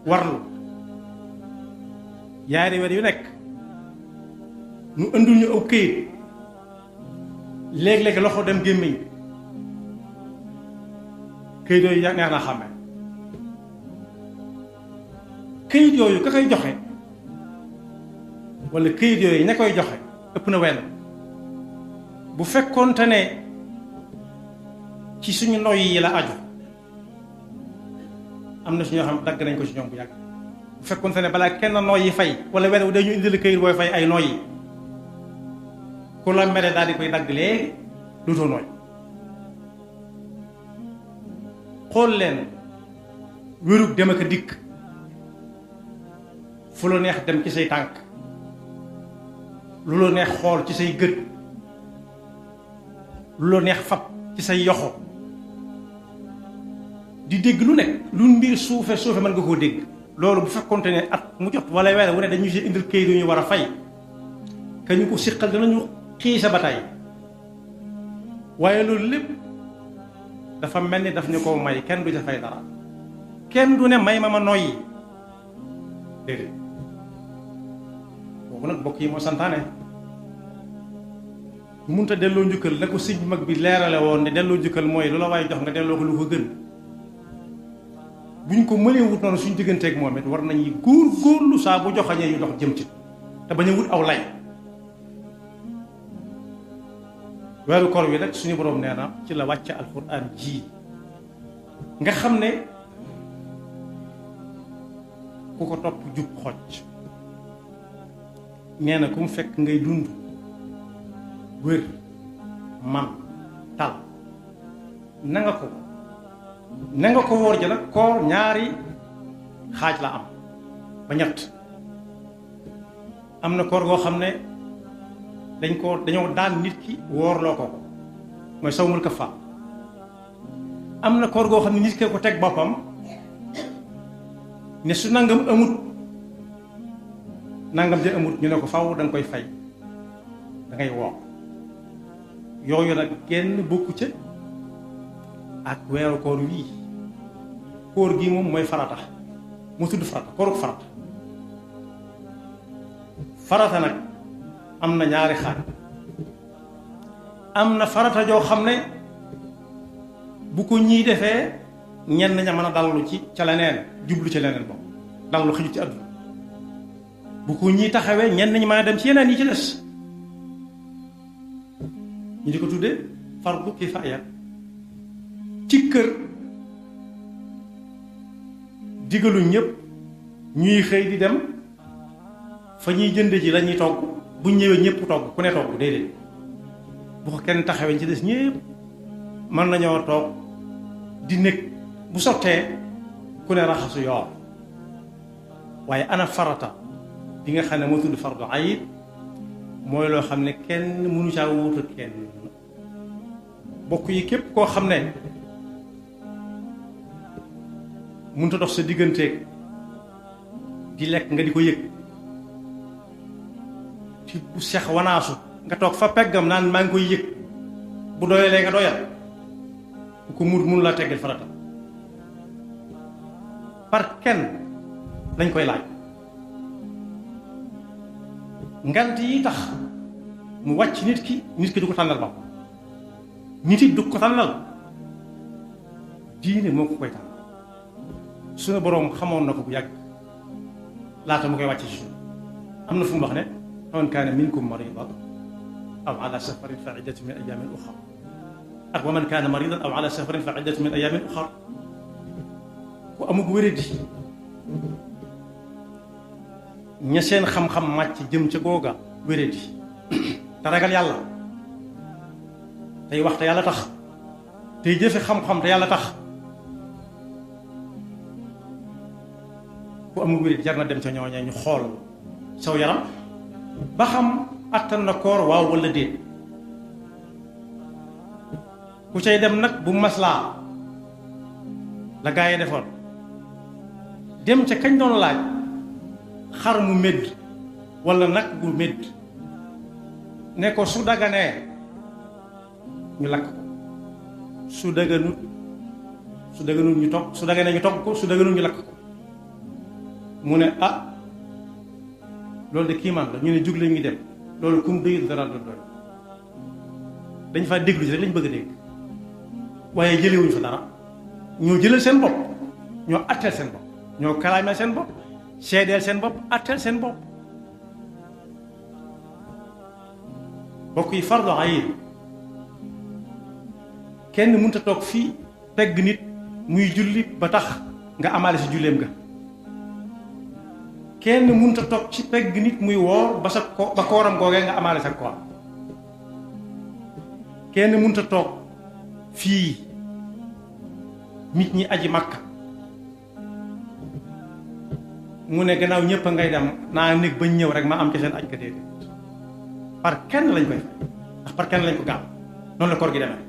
warlu yaari weer yu nekk nu indul ñu aw këyit léeg-léeg loxo dem gémmiñ këyit yooyu neex naa xàmme këyit yooyu ka koy joxe wala këyit yooyu ña koy joxe ëpp na wenn bu fekkoonte ne ci suñu noy yi la aju am na suñoo xam dagg nañ ko ci ñoom bu yàgg bu fekkoonte ne balaa kenn noy yi fay wala wenn wu dañu indil këyit booy fay ay noy yi ku la mere daal di koy dagg léegi dootoo nooy xool leen wérug dem ak a dikk fu la neex dem ci say tànk lu la neex xool ci say gët lu la neex fab ci say yoxo di dégg lu nekk lu mbir suufe suufe mën nga koo dégg loolu bu fekkonte ne at mu jot wala weer wu ne dañu si indil këyit yu ñu war a fay ka ñu ko siqal danañu xiisa ba tey waaye loolu lépp dafa mel ni daf ñu ko may kenn du ca fay dara kenn du ne may ma noyyi déedéet boobu nag bokk yi moo santaane bu munta delloo njukkal la ko sëñ mag bi leerale woon ne delloo njukkal mooy lu la waaye jox nga delloo ko lu ko gën buñ ko mënee wut noonu suñ digganteeg moom it war nañuy góor-góorlu saa bu joxañee ñu dox jëm ci te bañ a wut aw lay weeru koor wi nag suñu boroom nee na ci la wàcce alxuraan ji nga xam ne ku ko topp jub xocc nee na ku mu fekk ngay dund wér man tal na nga ko wóor ja nag koor ñaari xaaj la am ba ñett am na koor goo xam ne dañoo daan nit ki woorloo ko mooy sawmul kafaar am na koor goo xam ne nit ki ko teg boppam ne su nangam amut nangam ja amut ñu ne ko faw danga koy fay da ngay woor yooyu nag genn bokku ca ak weeru koor wii koor gi moom mooy farata mu tudd farata kooru farata farata nag am na ñaari xaaj am na farata joo xam ne bu ko ñii defee ñenn ña mën a dallu ci ca leneen jublu ca leneen boobu dallu xëju ci àdduna bu ko ñii taxawee ñenn ñi mën a dem ci yeneen yi ci des ñu di ko tuddee fardu kifaaya ci kër digalu ñëpp ñuy xëy di dem fa ñuy jënd ji la ñuy togg bu ñëwee ñëpp togg ku ne togg déedéet bu ko kenn taxawee ci des ñëpp mën nañoo toog di nekk bu sottee ku ne raxasu yoor waaye ana farata bi nga xam ne moo tudd fardu ayit mooy loo xam ne kenn mënu caa wuutu kenn bokk yi képp koo xam ne mënut a dox sa digganteeg di lekk nga di ko yëg ci bu sex wanaasu nga toog fa peggam naan maa ngi koy yëg bu doyalee nga doyal bu ko mun laa teggal farata par kenn lañ koy laaj ngant yi tax mu wàcc nit ki du ko tànnal ba nit it du ko tànnal diine moo ko koy tànnal suñu boroom xamoon na ko bu yàgg laata mu koy wàcc ci suñu am na fu mu wax ne man kaana minkum maridan aw ala safarin fa iddatu min ayamin uxar ak wa man kaana maridan aw ala safarin fa iddatu min ayamin uxar ku amug wéradi ña seen xam-xam màcc jëm ca googa wéradi te ragal yàlla tey wax te yàlla tax tey jëfe xam-xam te yàlla tax ku amul wér jar na dem ca ñooñee ñu xool saw yaram ba xam attan na koor waaw wala déet ku cay dem nag bu maslaa la gaa yi defoon dem ca kañ doon laaj xar mu médd wala nag bu médd ne ko su daganee ñu lakk ko su daganut ñu togg su daganee ñu togg ko su daganut ñu lakk ko mu ne ah loolu de kiimaan la ñu ne jug la ngi dem loolu kum doyul dara doy dañ fa déglu ci rek lañ bëgg a dégg waaye jëlewuñ fa dara ñoo jëlal seen bopp ñoo atteel seen bopp ñoo kalaameel seen bopp seedeel seen bopp atteel seen bopp bokk yi fardu ayn kenn mënta toog fii pegg nit muy julli ba tax nga amaale si julleem ga kenn mënta toog ci pegg nit muy woor ba kooram googee nga amaale sa koor kenn mënta toog fii nit ñi aji Makka mu ne gannaaw ñëpp a ngay dem naa néeg bañ ñëw rek ma am ci seen aj ka déedéet par kenn lañ koy fay ndax par kenn lañ ko gaaw noonu la koor gi demee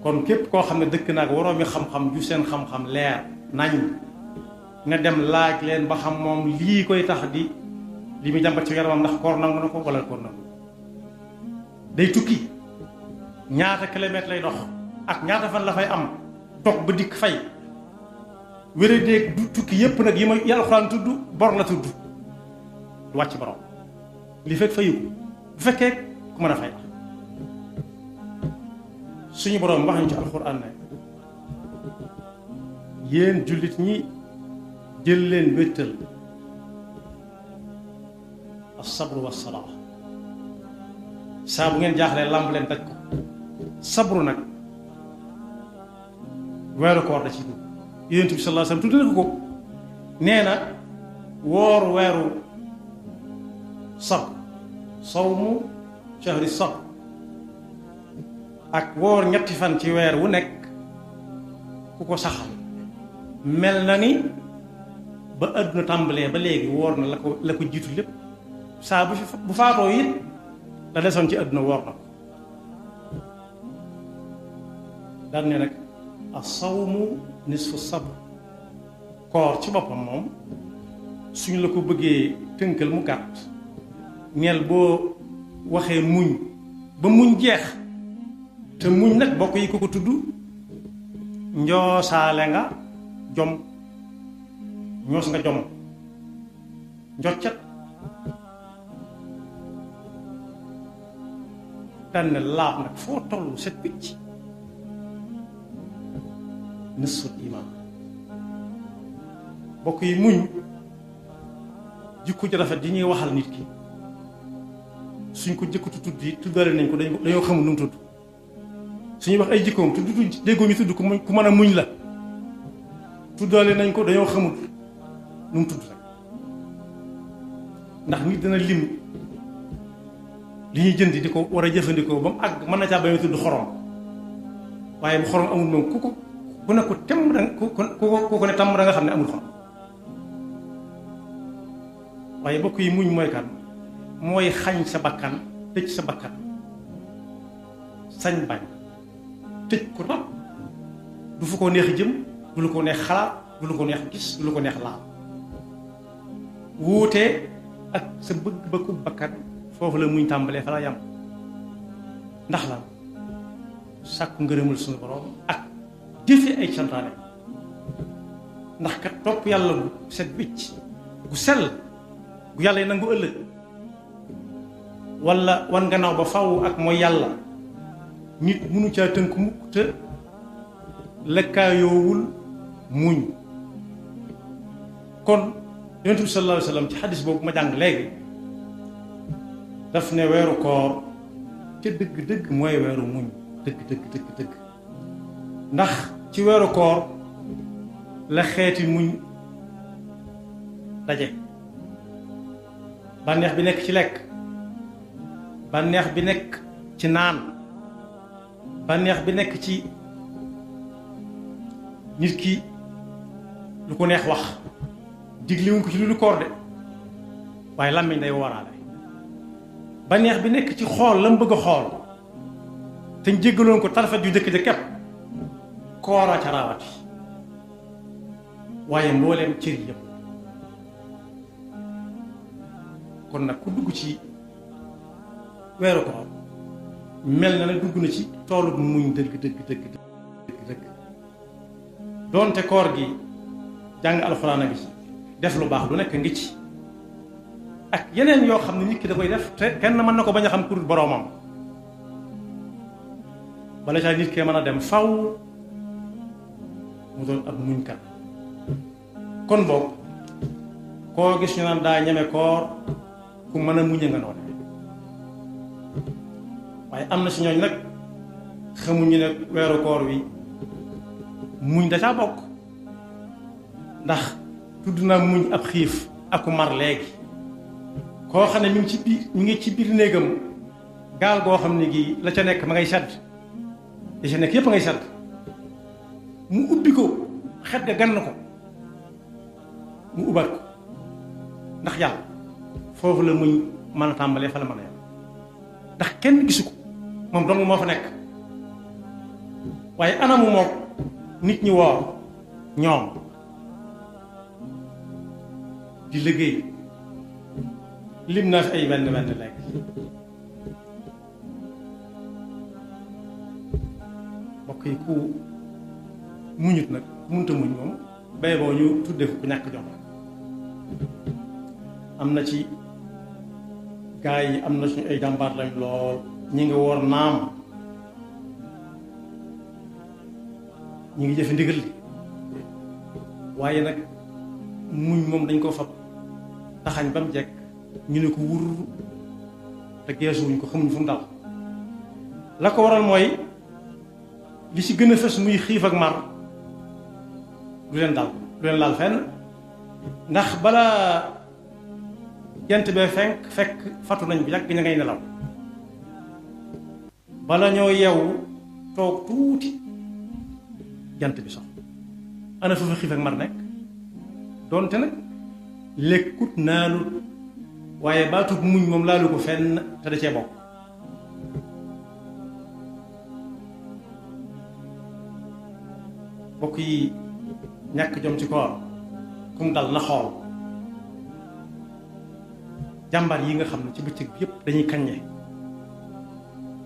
kon képp koo xam ne dëkk naag waroomi xam-xam ju seen xam-xam leer nañ nga dem laaj leen ba xam moom lii koy tax di li muy jàmbat ci yaramam ndax koor nangu na ko wala koor nangu day tukki ñaata kilomètre lay dox ak ñaata fan la fay am toog ba dikk fay wéradéeg du tukki yépp nag yi ma yàlla Alxuraan tudd bor la tudd du wàcc borom li fekk fayu bu fekkee ku mën a fay suñu borom wax ñu ci alxuraan ne yéen jullit ñi jël leen wéttal as-sabru was-salaa saa bu ngeen jaaxlee làmb leen daj ko sabru nag weeru koor da ci dugg Yonent bi sallallahu alayhi wasallam tudd na ko nee na woor weeru sabr sawmu shahri sabr ak woor ñetti fan ci weer wu nekk ku ko saxal mel na ni ba àdduna tàmbalee ba léegi woor na la ko jiitu lépp saa bu faatoo it la desoon ci àdduna woor na ko daan ne nag as-sawmu nisfu sabr koor ci boppam moom suñ la ko bëggee tënkal mu gàtt neel boo waxee muñ ba muñ jeex te muñ nag bokk yi ko ko tudd njoosaale nga jom ñoos nga jom njoccat daan ne laab nag foo toll set picc nisful iman bokk yi muñ jikko ji rafet yi ñuy waxal nit ki suñ ko jëkkatu tudd yi tuddale nañ ko dañoo xamul nu mu tudd suñuy wax ay jikkoom tudd déggoo ñu tudd ku mën a muñ la tuddale nañ ko dañoo xamul nu mu tudd rek ndax nit dana lim li ñuy jënd di ko war a jëfandikoo ba mu àgg mën na caa bañ a tudd xorom waaye bu xorom amul moom ku ne ko tem da ku ne tam da nga xam ne amul xorom waaye bokk yi muñ mooy kan mooy xañ sa bakkan tëj sa bakkan sañ bañ tëj ko rab du fu ko neex jëm du lu ko neex xalaat du lu ko neex gis du lu ko neex laal wuute ak sa bëgg-bëggu bakkan foofu la muñ tàmbalee fa la yam ndax la sàkku ngërëmul suñu borom ak jëfe ay santaane ndax kat topp yàlla gu set wicc gu sell gu yàlla yi nangu ëllëg wala wan gannaaw ba faw ak mooy yàlla nit mënu caa tënk mukk te lëkkaayoowul muñ kon Yonent bi sallallahu alayhi wa sallam ci xadis boobu ma jàng léegi daf ne weeru koor te dëgg-dëgg mooy weeru muñ dëgg ndax ci weeru koor la xeeti muñ daje bànneex bi nekk ci lekk bànneex bi nekk ci naan bànneex bi nekk ci nit ki lu ko neex wax digliwuñ ko ci lu koor de waaye làmmiñ day waraale bànneex bi nekk ci xool la mu bëgg a xool te ñu jéggaloon ko tarafet yu dëkk ja kepp koora ca raawati waaye mbooleem cër yëpp kon nag ku dugg ci weeru koor mel na ne dugg na ci toolu muñ dëgg doonte koor gi jàng alxuraan a ngi ci def lu baax lu nekk ngi ci ak yeneen yoo xam ne nit ki da koy def te kenn mën na ko bañ a xam pour boroomam bala caa nit kee mën a dem faw mu doon ab muñkat kon boog koo gis ñu naan daa ñeme koor ku mën a muñe nga noonu waaye am na si ñooñ nag xamuñu ne weeru koor wi muñ da caa bokk ndax tudd naa muñ ab xiif aku mar léegi koo xam ne mi ngi ci biir néegam gaal goo xam ne gi la ca nekk ma ngay sedd li ca nekk yépp a ngay sedd mu ubbi ko xet ga gann ko mu ubbat ko ndax yàlla foofu la muñ mën a tàmbalee fa la mën a yam ndax kenn gisu ko moom dong moo fa nekk waaye anamu mook nit ñi woor ñoom di liggéey lim naa fi ay wenn lekk mbokk yi ku muñut nag ku munta muñ moom bay boo ñu tudde ko ku ñàkk jom am na ci gaa yi am na suñu ay jàmbaar lañ lool ñi ngi woor naam ñi ngi jëfe ndigal li waaye nag muñ moom dañ ko fab taxañ ba mu jekk ñu ne ko wur te geesuwuñ ko xamuñ fu mu dal la ko waral mooy li ci gën a fës muy xiif ak mar du leen laal fenn ndax bala jant bee fekk fatu nañ bu yàgg ña ngay nelaw bala ñoo yeewu toog tuuti jant bi sox ana fa xiif ak mar nekk doonte nag lekkut naanut waaye baatub muñ moom laalu ko fenn te da cee bokk bokk yi ñàkk jom ci koor kum dal na xool jàmbar yi nga xam ne ci bëccëg bi yépp dañuy kaññe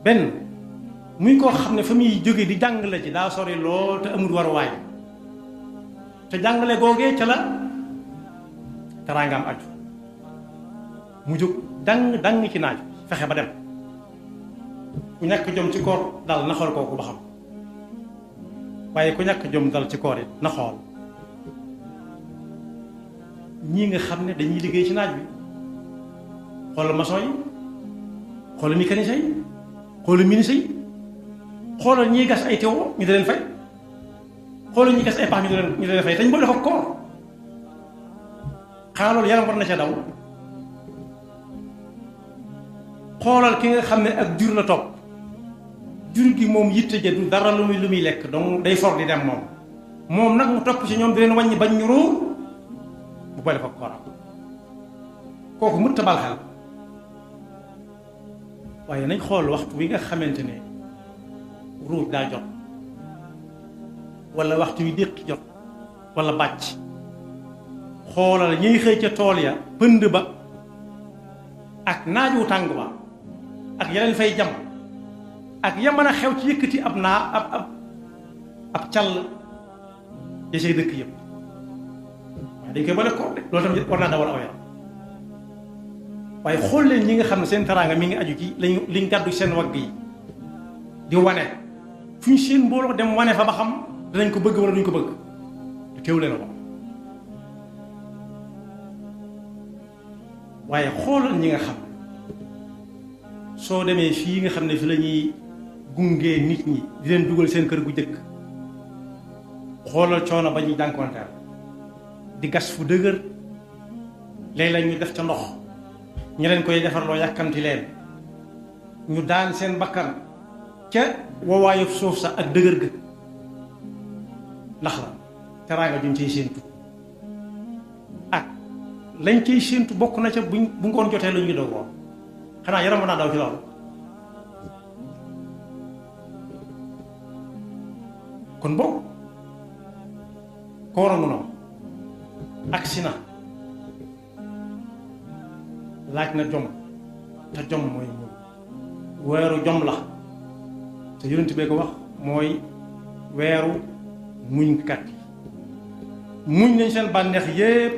benn muy koo xam ne fa muy jóge di jàngale ci daa sori lool te amul war waay te jàngale googee ca la teraangaam aju mu jóg dang ci naaj fexe ba dem ku ñàkk jom ci koor dal na xool kooku ba xam waaye ku ñàkk jom dal ci koor it na xool ñii nga xam ne dañuy liggéey ci naaj bi xoolal maçon yi xoolal mécanicien yi xoolal menuisier yi xoolal ñiy gas ay teewoo ñu di leen fay xoolal ñiy gas ay pax ñu di leen fay te ñu boole fa koor xanaa loolu yaram war na ca daw xoolal ki nga xam ne ak jur la topp jur gi moom yitte ja du dara lu muy lekk donc day for di dem moom nag mu topp ci ñoom di leen wàññi bañ ñu ruur bu boole fa kooram kooku mët tabal xel waaye nañ xool waxtu wi nga xamante ne ruuj daa jot wala waxtu wi déqi jot wala bàcc xoolal ñuy xëy ca tool ya pënd ba ak naaju tàng ba ak yeneen fay jam ak ya mën a xew ci yëkkati ab ab call ya say dëkk yëpp waaye dañ koy boole koor de loolu tamit war naa dawal aw yaram waaye xool leen ñi nga xam ne seen teraanga mi ngi aju ci liñ gàddu seen wagg yi di wane fu ñu seen mbooloo dem wane fa ba xam danañ ko bëgg wala duñ ko bëgg du teew leen ko waaye xoolal ñi nga xam soo demee fii nga xam ne fi la ñuy gungee nit ñi di leen dugal seen kër gu jëkk xoolal coono ba ñuy jànkonteel di gas fu dëgër léeg-léeg ñu def ca ndox ñi leen koy defarloo yàkkamti leen ñu daan seen bakkan ca wowaayu suuf sa ak dëgër ga ndax la teraanga juñ ciy séentu ak lañ ciy séentu bokk na ca bu ngoon jotee lu ñu ngi doogoo xanaa yaram mën naa daw ci loolu kon boobu koor a ngu noonu agsi na laaj na jom te jom mooy muñ weeru jom la te yonent bee ko wax mooy weeru muñkat yi muñ nañ seen bànneex yépp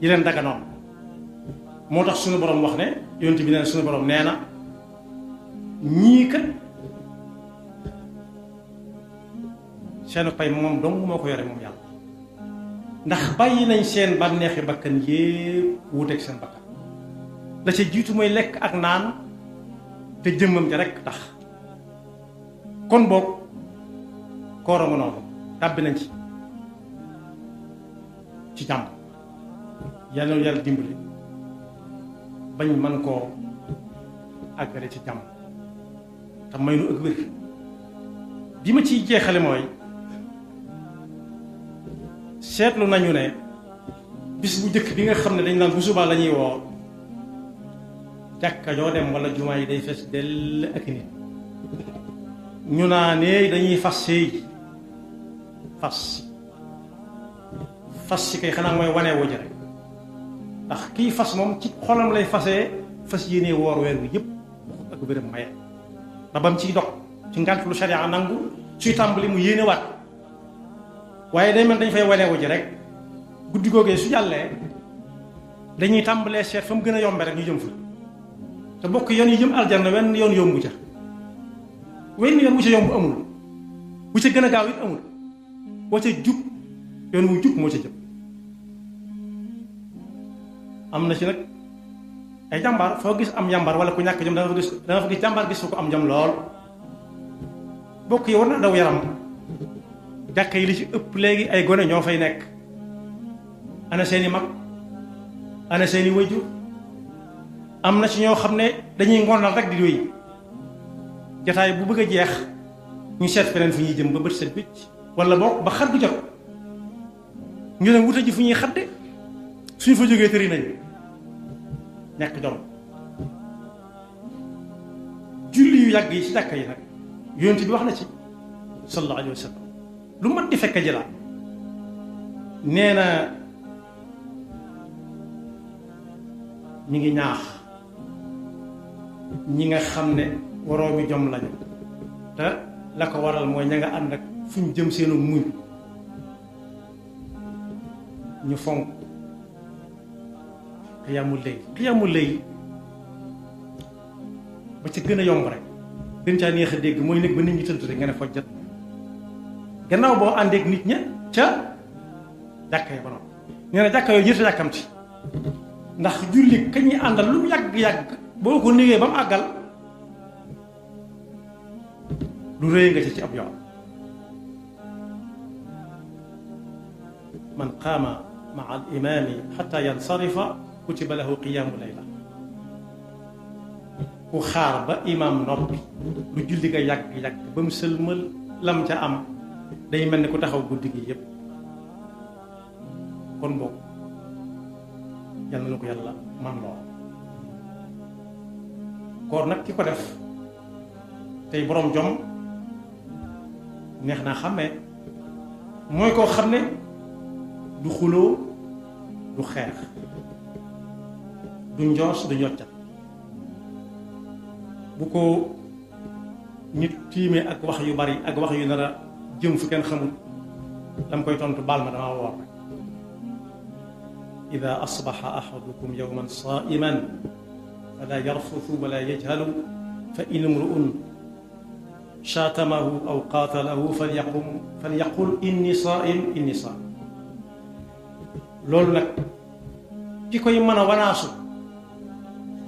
yi leen daganoon moo tax suñu borom wax ne yonent bi nee suñu borom nee na ñii kat seen pay moom dong moo ko yore moom yàlla ndax bàyyi nañ seen bànneexi bakkan yépp wuuteeg seen bakkan la ca jiitu mooy lekk ak naan te jëmmam ja rekk tax kon boog koorama noonu tàbbi nañ ci jàmm yàlla na yàlla dimbali bañ man koo àggale ci jàmm te may nu ak wér bi ma ciy jeexale mooy seetlu nañu ne bis bu njëkk bi nga xam ne dañ naan bu subaa la ñuy woo jàkka joo dem wala jumaa yi day fees dell ak nit ñu naa ne dañuy fas sëy fas si kay xanaa mooy wane wu rek ndax kii fas moom ci xolam lay fasee fas yéenee woor weer wi yëpp ak wéram maye ba bam ciy dog ci ngànt lu sharia nangu suy tàmbali mu yéene waat waaye day mel dañ fay wane wu ji rek guddi googee su jàllee dañuy tàmbalee seet fa mu gën a yombe rek ñu jëm fa te bokk yoon yi jëm aljanna wenn yoon yombu ca wenn yoon wu ca yomb amul wu ca gën a gaaw it amul wa ca jub yoon wu jub moo ca jëm am na ci nag ay jàmbaar foo gis am jàmbaar wala ku ñàkk jëm dana fa gis jàmbaar gis fa ko am jëm lool bokk yi war na daw yaram jàkka yi li ci ëpp léegi ay gone ñoo fay nekk ana seeni mag ana seeni wayjur am na ci ñoo xam ne dañuy ngonal rek di wéy jataay bu bëgg a jeex ñu seet feneen fu ñuy jëm ba bët set bicc wala boog ba xaddu jot ñu ne wuta ji fu ñuy xadde suñu fa jógee tëri nañ ñàkk jom julli yu yàgg yi ci jàkka yi nag yonent bi wax na ci sallallahu alayhi wa sallam lu mat di fekk jëlaat nee na ñi ngi ñaax ñi nga xam ne waroomi jom lañu te la ko waral mooy ña nga ànd ak fu ñu jëm seenu muñ ñu fonk xiyaamu lay ba ca gën a yomb rek gën caa neex a dégg mooy nekk ba nit ñi tëdd rek nga ne fojjat gannaaw boo àndeek nit ña ca jàkka ya ba noonu nee na jàkka yooyu jërta yàkkamti ndax julli kañ ñi àndal lu mu yàgg-yàgg boo ko négee ba mu àggal lu rëy nga ci ab yoon man qaama maa al imaami xata yansarifa kutiba lahu qiyaamu layla ku xaar ba imaam noppi lu julli nga yàgg-yàgg ba mu sëlmal lam ca am day mel ni ku taxaw guddi gi yépp kon boobu yàlla na ko yàlla man loo koor nag ki ko def tey boroom jom neex naa xàmmee mooy koo xam ne du xuloo du xeex du njoos du ñoccat bu ko nit tiimee ak wax yu bari ak wax yu nar a jëm fu kenn xamul lam koy tontu baal ma damaa woor rek ida asbaxa ahadukum yowman saiman fala yarfutu wala yajhalu fa in imruun shaatamahu aw qaatalahu falyaqul inni saim inni saim loolu nag ki koy mën a wanaasu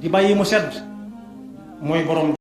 di bàyyi mu sedd mooy borom